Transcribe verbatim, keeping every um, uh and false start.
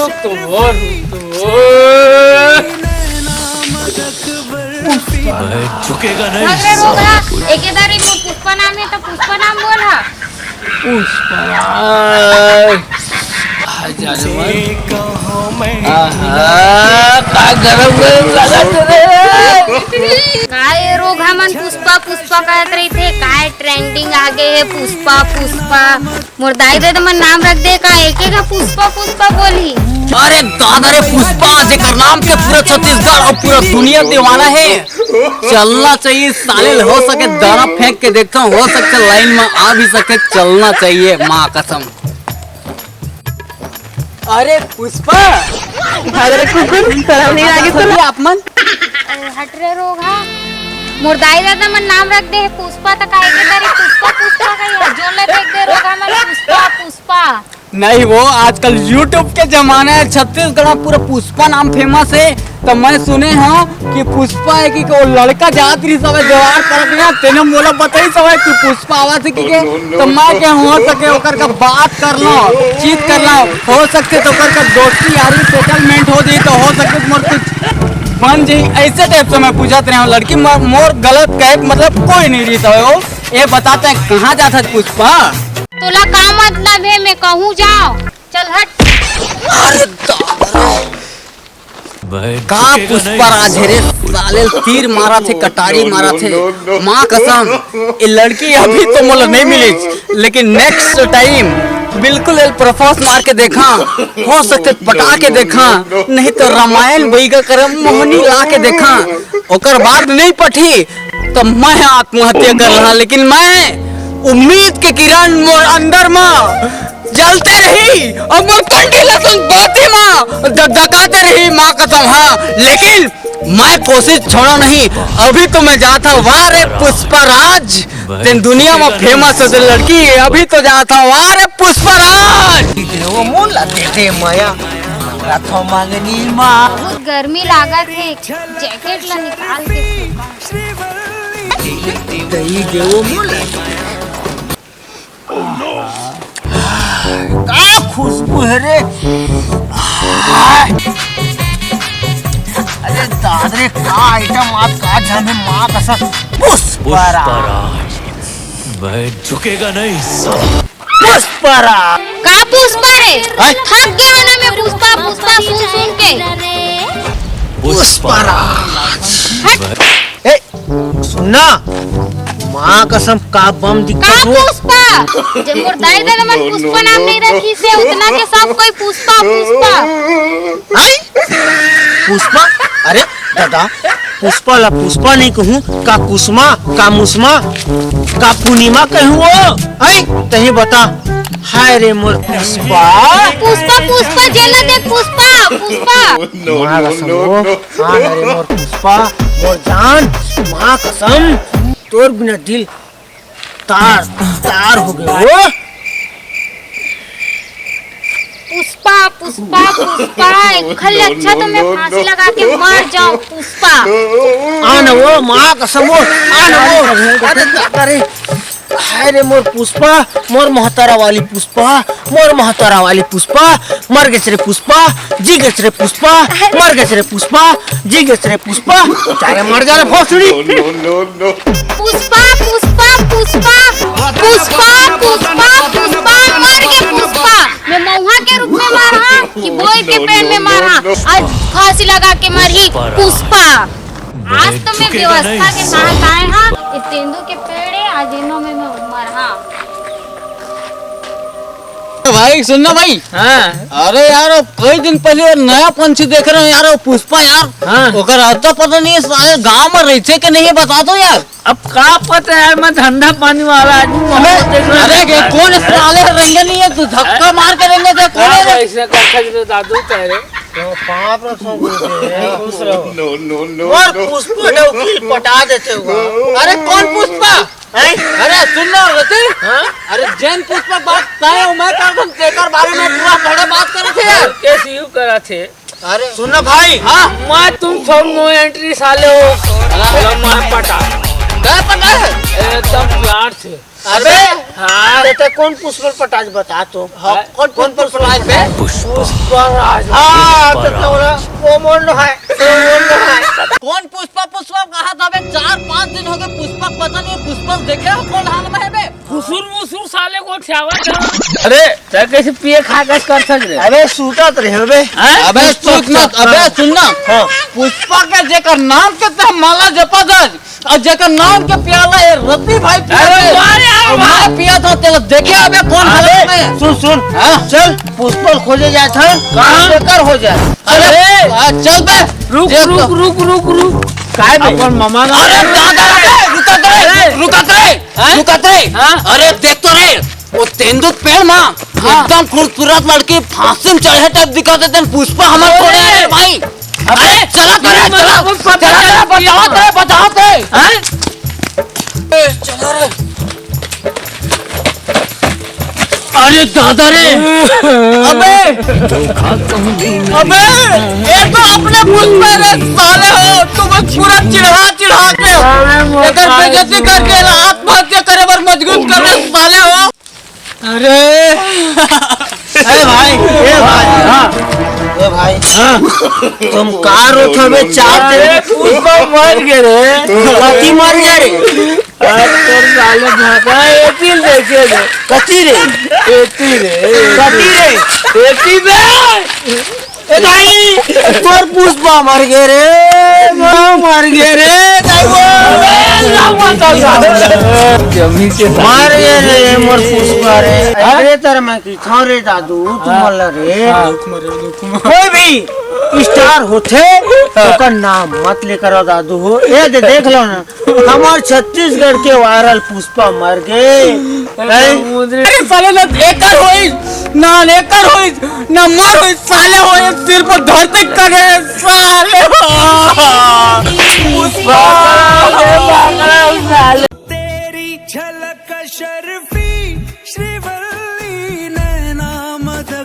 भाग रे रोगहा, एके दारी मोर पुष्पा नाम हे त पुष्पा नाम बोल हा। पुष्पा। आहा, का गरम गरम लागत रे। का ए रोगहा मन पुष्पा पुष्पा कहत रहिथे? काय ट्रेंडिंग आगे हे पुष्पा पुष्पा। मोर दाई ददा मन नाम रख दे, का एके का पुष्पा पुष्पा बोलही? अरे दादा रे, पुष्पा जेकर नाम के पूरा छत्तीसगढ़ अउ पूरा दुनिया दीवाना हे। चलना चाहिए साले, हो सके दाना फेंक के देखा, हो सकथे लाइन में आ भी सके, चलना चाहिए माँ कसम। अरे पुष्पा, भाग रे कुकुर, शरम नहीं लागे तोला? आप मन। अरे हट रे रोगहा, मोर दाई ददा मन नाम रख दे हे पुष्पा, त काहे के तारी पुष्पा पुष्पा कही हे? जोन ले देख दे रोगहा मन पुष्पा पुष्पा। नहीं वो, आजकल YouTube के जमाना हे, छत्तीसगढ़ में पूरा पुष्पा नाम फेमस हे। त मैं सुने हंव कि पुष्पा हे कि वो लड़का जात रहिस हवय जवार पार्क में, तेने मोला बताइस हवय कि पुष्पा आवत हे कि के, त मैं के हो सके ओकर का बात कर लो, चीत कर लो, हो सकथे त ओकर का दोस्ती यारी सेटलमेंट हो जाही, त हो सके मोर कुछ बन जाही। ऐसे टाइप से मैं पूछत रहे हंव लड़की, मोर, मोर गलत कहे के मतलब कोई नहीं रहिस हवय। वो ये बतात हे कहाँ जात हस पुष्पा? तोला का मतलब हे, मैं कहूँ जाओ? चल हट। अरे दादा रे। का पुष्पा राज हे रे, साले तीर मारत हे, कटारी मारत हे। माँ कसम, ये लड़की अभी तो मोला नहीं मिलिस, लेकिन नेक्स्ट टाइम बिल्कुल एल प्रपोज मार के देखा, हो सकथे पटा के देखा, नहीं तो रामायण बइगा करम मोहनी ला के देखा, ओकर बाद नहीं पटही तो मैं आत्महत्या कर रहा, लेकिन मैं उम्मीद के किरण मोर अंदर मा जलते रही अउ मोर कंडी लसन बाती मा धकधकाते रही माँ कसम, हाँ, लेकिन मैं कोशिश छोड़ा नहीं। अभी तो मैं जात हंव, वाह रे पुष्पा राज, तेन दुनिया में फेमस हो तेन लड़की, अभी तो जात हंव, वाह रे पुष्पा राज। वो मोला दे दे मया, रथो मांगनी माँ। बहुत गर्मी लागत हे, जैकेट ला निकाल के फेंका। दही देवो मोला। का खुशबू हे रे? अरे दाद रे, का आइटम आज का जाने माँ कसम। पुष्पराज। पुष्पराज, मैं झुकेगा नहीं साला। पुष्पराज। का पुष्पा रे? हैं? थक गे हंव ना मैं पुष्पा, पुष्पा सुन सुन के। पुष्पराज। हट। ए, सुन ना, माँ कसम का बम दिखा का तू। पुष्पा? जे मोर दाई ददा मन पुष्पा नाम नहीं रखिस हे, उतना के सब कोई पुष्पा, पुष्पा। हैं? पुष्पा? अरे दादा, पुष्पा ला पुष्पा नहीं कहूँ, का कुसुमा, का मुसमा, का पूर्णिमा कहूँ वो? हैं? तही बता। हाय रे मोर पुष्पा। पुष्पा, पुष्पा, जेला देख पुष्पा, पुष्पा। माँ कसम वो, हाँ रे मोर पुष्पा, मोर जान, माँ कसम, तोर बिना दिल तार तार हो गे वो। पुष्पा, पुष्पा, पुष्पा, एखर ले अच्छा तो मैं फांसी लगा के मर जाऊं, पुष्पा। आ न वो, माँ कसम वो, आ न वो। अरे दादा रे, हाय रे मोर पुष्पा, मोर मोहतरा वाली पुष्पा, मोर मोहतरा वाली पुष्पा, मर गेस रे पुष्पा, जी गेस रे पुष्पा, मर गेस रे पुष्पा, जी गेस रे पुष्पा, जा रे मर जा रे भोसड़ी। पुष्पा, पुष्पा, पुष्पा, पुष्पा, पुष्पा, पुष्पा, मर गे पुष्पा। मैं मउहा के रूप में मरहा कि बोइर के पेड़ में मरहा? आज फांसी लगा के मरही पुष्पा। आज तो मैं व्यवस्था के साथ आए हा, ये तेंदू के पेड़ हे, आज इनो में मैं मरहा। भाई सुन ना भाई। हाँ। अरे यार, वो कई दिन पहले वो नया पंछी देख रहे हो यार, वो पुष्पा यार। हाँ। ओकर अता पता नहीं है, साले गांव में रहिथे कि नहीं है, बता दो यार। अब का पता यार, मैं धंधा पानी वाला आदमी, वहाँ अरे, देख रहा अरे, था। ये कौन साले रेंगे नहीं है, तू धक्का मार के रेंगे थे, कौन हाँ, है? वैसे कथक दे दादू तेरे। तो पाँव पर सो गए थे। खुश रहो। No, no, no, और no। पुष्पा ने उकील पटा देते हुआ। अरे, कौन पुष्पा? हैं? अरे, सुन ना, रतन। हाँ? अरे, जेन पुष्पा बात तय हो, मैं कर दूं, तेकर बारे में पूरा बड़ा बात करे थे यार। कैसे यूं करा थे? अरे सुन ना भाई। हाँ? मैं तुम सब no entry साले हो। चलो मार पटा। क्या पटा है? एकदम प्यार से। अबे हाँ। बेटा कौन पुष्पा पटाज बता तो। हाँ, कौन कौन पुष्पा पटाज बे? पुष्पराज। हाँ, तो बोला, वो मोर नो है, वो मोर नो है। कौन पुष्पा, पुष्पा कहा था बे? चार पाँच दिन हो गए पुष्पा, पता नहीं पुष्पा देखे हो कौन हाल में है बे? घुसुर मुसुर साले को ठियावा था। अरे, तै कैसे पिए खा के कर सक रे? अबे सूतत रहे बे। हाँ? अबे सूत मत, अबे सुन ना। हाँ। पुष्पा के जेकर नाम के तह माला जपा दस, अउ जेकर नाम के प्याला ए रति भाई पिया अरे दे। वाह यार, अउ वाह। मैं पिया था, तेला देखे अबे कौन अबे, हालत में है? सुन, सुन। हाँ? चल, पुष्पल खोजे जाए था, कहाँ? बेकार हो जाए। अरे, अरे, आ, चल बे। रुक, देख रुक, तो। रुक, रुक, रुक। काय बे? अपन मामा का अरे, दादा रे, रुकत रे, अरे। रुकत रे, हाँ? रुकत रे। हाँ? अरे, देख तो रे, वो तेंदू पेड़ मा हाँ। एकदम खूबसूरत लड़की फांसी में चढ़े टाइप दिखा देते हैं, पुष्पा हमारे अरे। थोड़े है भाई। अबे, अरे, चला तो रे, अरे, चला, मतलब, पता चला नहीं रे, बताओ तो, बताओ तो। हाँ? ए, चला रे। अरे दादा रे। अबे, अबे, ये तो अपने पुष्पा रे साले हो, तुम पूरा चिढ़ा चिढ़ा के अरे, एकर बेइज्जती करके आत्महत्या करे बर मजबूर कर रहे साले हो। अरे, ए भाई, ए भाई, हाँ। ए भाई, हाँ। तुम का रोत हवे चाहते? अरे, पुष्पा मर गए रे। कथी मर गए रे? अरे, तोर साले भागा, एती देखे रे। कथी रे? एती रे। कथी रे? एती बे। ए दाई, तोर पुष्पा मर गे रे, माँ मर गे रे, दाई वो। मर गे रे, मोर पुष्पा रे। अरे तर मैं की छौ रे दादू, तुम हाँ। मल रे। हाँ। कोई भी स्टार होथे, हाँ। ओकर नाम मत लेकर आओ दादू हो। ये दे, देख लो ना। हमार छत्तीसगढ़ के वायरल पुष्पा मर गे। हैं? अरे साले ना एकर होई, ना एकर होई, ना मर होई, साले होई, सिर पर धरती कटे, साले हो। पुष्पा। तेरी झलक शर्फी।